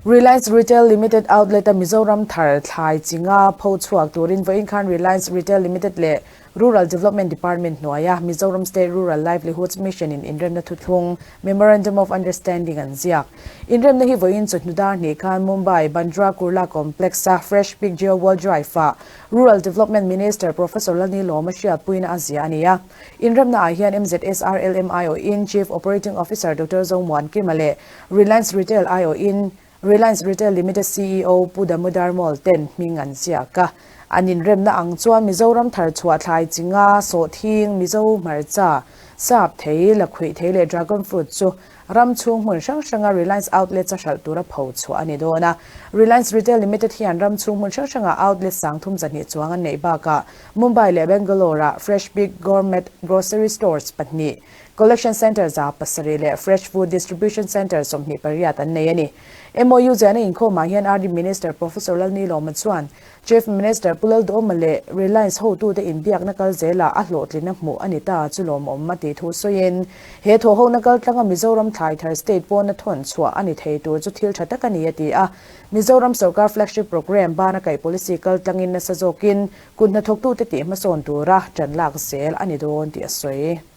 Reliance Retail Limited outlet-a Mizoram thar thlai chi nga pho chhuak turin vawiin khan Reliance Retail Limited leh Rural Development Department hnuaia Mizoram State Rural Livelihoods Mission-in inremna thuthlung, Memorandum of Understanding, an ziak. Inremna hi vawiin chawhnu dar hnih khan Mumbai, Bandra Kurla Complex-a Fresh Pick Jio World Drive-ah Rural Development Minister Professor Lalnilawma hriatpuina a ziah a ni a. Inremna ah hian MZSRLM aiawhin Chief Operating Officer Doctor Zomuankima leh Reliance Retail aiawhin Reliance Retail Limited ceo Pu Damodar Mall ten hming an ziak a. An inremna ang chuan Mizoram thar chhuah thlai chi nga, sawhthing, Mizo hmarcha, sap thei, lakhuih thei leh dragon fruit chu ram chhung hmun hrang hranga Reliance outlets a hralh tura pho chhuah a ni dawn a. Reliance Retail Limited hian ram chhung hmun hrang hranga outlet 30 zahnih chuang an neih bakah Mumbai leh Bangalore-ah Fresh Pick Gourmet Grocery Stores pahnih, Collection Centre 700 leh Fresh Food Distribution Centre 28 an nei a ni. MOU ziahna inkhawmah hian RD Minister Professor Lalnilawma chuan Chief Minister Pu Lalduhawma leh Reliance hotute inbiakna kal zelah a hlawhtlinna hmuh a ni ta chu lawmawm a tih thu sawiin he thawhhona kaltlanga Mizoram thlai thar state pawna thawn chhuah a ni thei tur chu thil tha tak a ni a ti a. Mizoram sorkar flagship programme bana kaih policy kaltlangin nasa zawkin kut hnathawktute tih hmasawn tura tan lak zel a ni dawn tih a sawi.